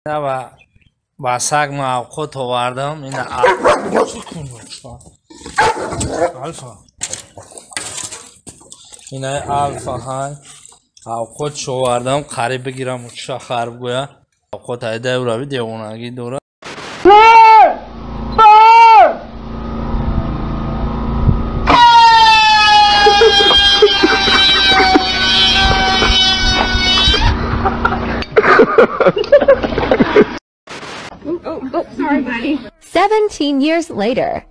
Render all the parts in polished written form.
Ба саг ман авқот овардам. Ина Алфа. Ина Алфа ҳай. Авқот овардам, қариб бигирам ча харб гӯя. Авқот айда урави девонагӣ дора. Oh, sorry, buddy. 17 years later.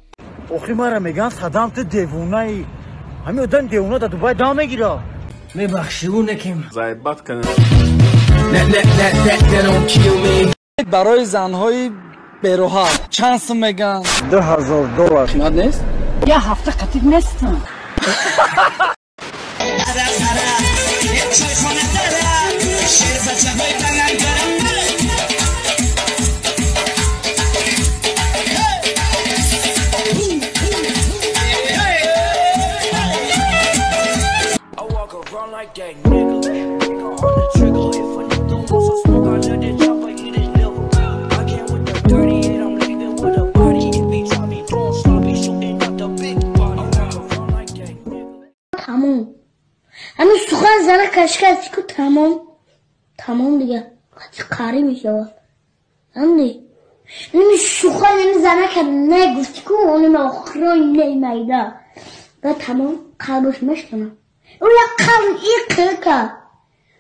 Охи мара меган садам ту девонаи. Ҳамин одам девона дар Дубай дам мегира. Мебахши, ӯ неким. Заебат кана. Барои занҳои бероҳат чанд сум меган? $2000. Қимат нест? Я ҳафта қатиб нестам. Тамом. Ҳамин сухан зана кашкаси ку тамом. Тамом дига. Қати қарӣ мешавад. Андӣ. Ҳамин сухан ҳамин зана ка негуфти ку оним охирои немайда. Ба тамом қалбаш мешканад. Ӯ як қалб иқика.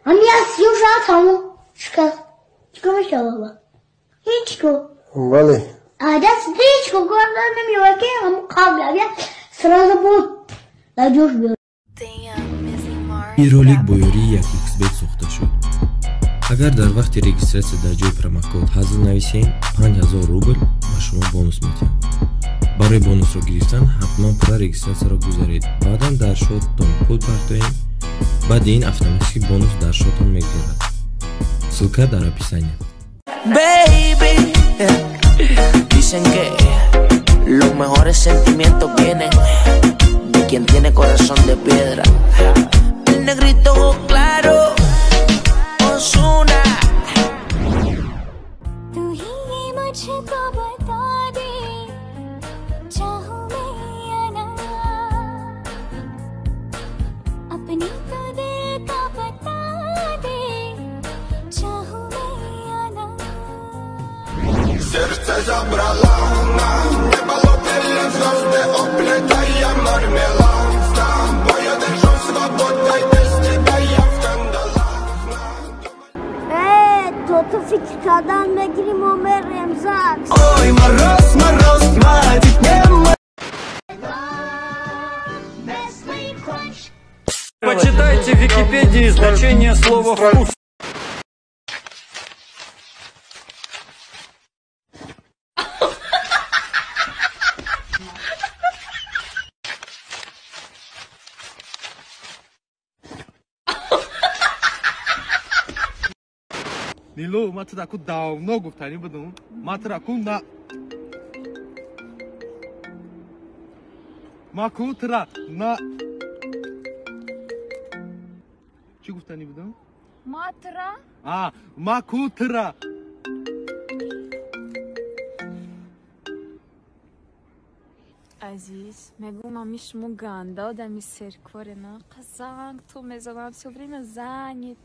Ҳамин як сиёҳ шавад тамом. Шикаст. Чӣ кор мешавад ба? Ҳеҷ ко. Бале. Даст ҳеҷ ко кор намеёбад ки ҳамон қалб як сразу буд. Дар ҷош биёр. Ин ролик бо ёрии 1xBet сохта шуд. Агар дар вақти регистратсия дар ҷои промокод ҳазл нависем, 5000 рубл ба шумо бонус медиҳам. Барои бонусро гирифтан ҳатман пурра регистратсияро гузаред. Баъдан дар шоттон пул партоед. Баъди ин автоматически бонус дар шоттон мегузарад. Ссылка дар описании. Baby, dicen que los mejores sentimientos vienen de quien tiene corazón de piedra. El negrito claro, Ozuna. तू ही ये मुझको बता दे, चाहूं मैं या ना, अपनी तो दिल का बता दे, चाहूं मैं या ना. Сердце забрала на небо лопили звезды, оплетая мармелад. С тобой я дышу свободой, без тебя я в кандалах. То ту фикр кардан мегирим мо мерем ЗАГС. Ой, мороз, мороз, хватит мне. Почитайте в Википедии значение слова вкус. Нилу, ма ту даку давно гуфтанӣ будум. Ма ту на ма ку тура на чӣ гуфтанӣ будум? Ма тура? А, ма ку тура. Азиз, мегӯм ами шумо ганда одами серкоре на қазанг ту мезанам, всё время занят.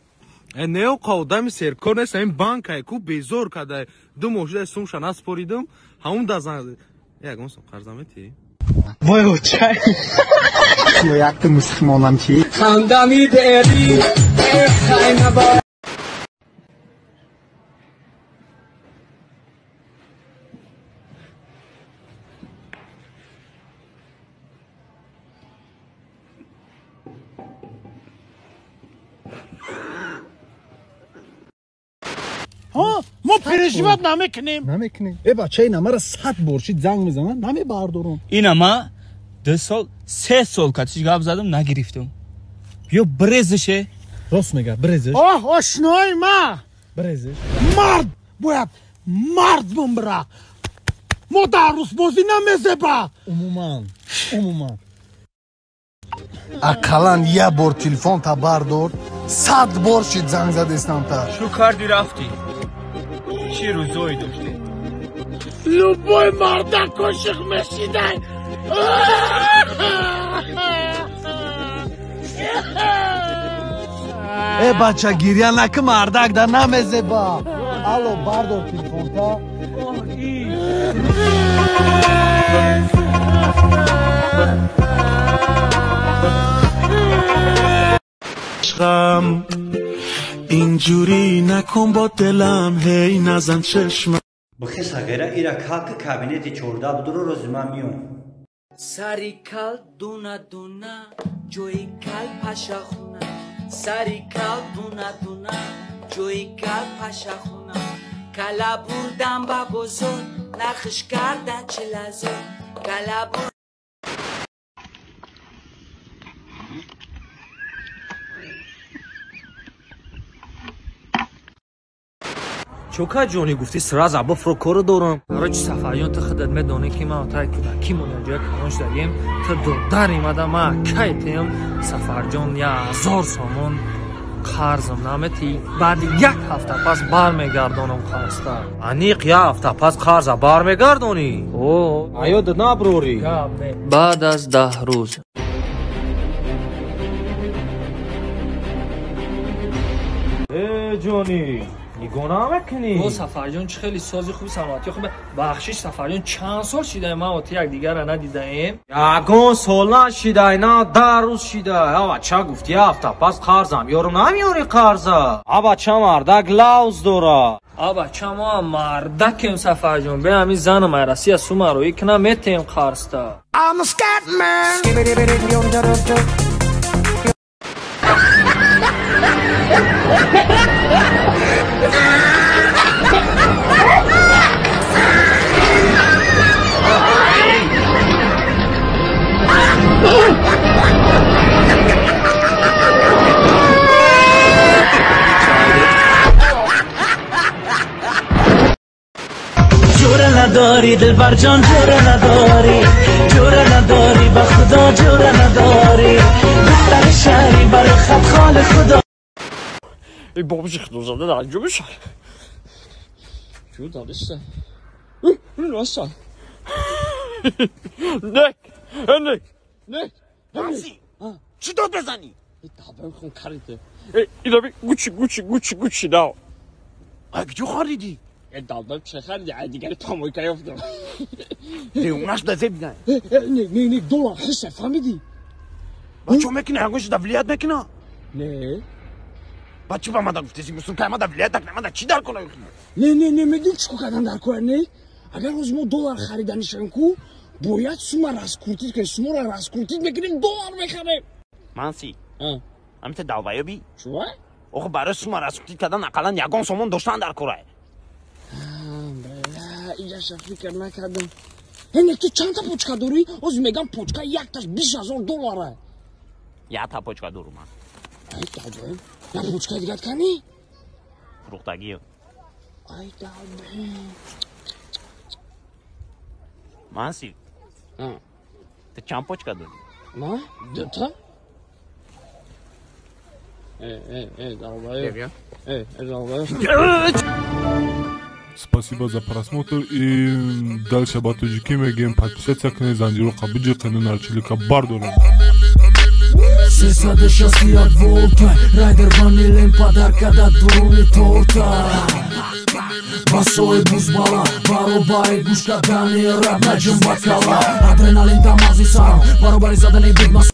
Не оқа одами серкор нест, ин банкае ку безор кардае. Ду моҳ шуда сумша наспоридам, ҳамун да занг. Ягон сум қарз наметиҳӣ? Вой очай. Якта мусулмонам чӣ? Ҳамдами дери, хайнаба. Мо переживать намекунем. Намекунем. Э бача, ина мара 100 бор шид занг мезанад, намебардорам. Ина ма 2 сол, 3 сол катиш гап задам, нагирифтам. Биё брезише. Рост мега, брезиш. Оҳ, ошнои ма. Брезиш. Мард бояд мард бумбра. Мо дар русбозӣ намезеба. Умуман, умуман. Ақаллан як бор телефон та бардор, 100 бор шид занг задестам та. Чӯ карди рафтӣ? Чӣ рӯзое доштем? Любой мардак ошиқ мешидай. Э бача, гирья наки, мардак да намезеба. Алло, бардор телефонта. عشقم اینجوری نکن با دلم، هی نزن چشمم. بخی сағира ира калки кабинети 14 будуро рӯзи ман миём. Сари кал дуна дуна, ҷои кал пашахуна. Сари кал дуна дуна, ҷои кал пашахуна. Кала бурдам ба бозор, нархш кардан 40 000. Кала бур Чока ҷони, гуфти сразу бифро, кору дорам. Короче, Сафарҷон, ту худат медонӣ, ки ман тай кӯдакимон ҷоя калон шудагем. Ту додар имада, ман кай тем, Сафарҷон, 1000 сомон қарзам наметӣ? Баъди як ҳафта пас бармегардонам қарзта. Аниқ як ҳафта пас қарза бармегардонӣ? О. Аёдат наброрӣ. Гап не. Баъд аз 10 рӯз. Э ҷонӣ, нигоҳ намекунӣ? О, Сафарҷон, чӣ хеле сози хуби, саломатӣ хубе. Бахшиш, Сафарҷон, чанд сол шидаем ман оти якдигарра надидаем? Ягон сол нашидай, на 10 рӯз шидай. А бача, гуфти як ҳафта пас қарзам ёрам, намеёри қарза? А бача, мардак лавз дора. А бача, мо мардакем, Сафарҷон. Бе ҳамин занам ай Россия сума роӣ кунам, метем қарзта. I'm a scat man. جوره نداری دلبر جان، جوره نداری، جوره نداری، به خدا جوره نداری. دختر شهری بر خط خال خدا. ای بابا، خدازاده در جو بشن جو دادسته راستن. نک نک نک. مانسی، چی داد بزنی؟ دابم خون کریده. اینا بی گوچی گوچی گوچی گوچی ناو. کجا خریدی؟ دابم چه خریدی؟ دیگه تاموی که افتادم. دیوونش دزه بیدن. نه نه نه، دلار حسه، فهمیدی؟ بچه میکنه هنگوش دفلیت میکنه؟ نه. بچه با ما گفتی مسلم که ما دفلیت نکنه، ما چی در کنه؟ نه نه نه، میدونی چیکار کردن در کنه؟ نه، اگر روز ما دلار خریدنی شویم کو باید سوما раскрутить کنیم، سوما را раскрутить میکنیم، دلار میخریم. مانسی، همین دعوایی بی؟ چوه؟ آخه برای سوما раскрутить کردن اقلا یگان سومون داشتن در کنه. بله، اینجا فکر نکردم. هنه تو چند تا پوچکا داری؟ از میگم پوچکا یک تاش 20,000 دلاره. یک تا پوچکا دارم من. ای دعوی، نه پوچکا دیگه کنی؟ فروختگیه. ای دعوی. مانسی، تو چند پوچکا داری؟ من؟ دو تا؟ ای ای ای دعوی. ای دعوی. Спасибо за просмотр и дальше ба тоҷикӣ мегӯем: подписаться кунед, занҷироқа биҷиқену нарчилика бардорем. 361 волта райдер ванилен подарка да дуруни торта. Басои бузбала баробари гӯш кардани раб наҷум бакала. Адреналин дамази сарам баробари задани бигмас.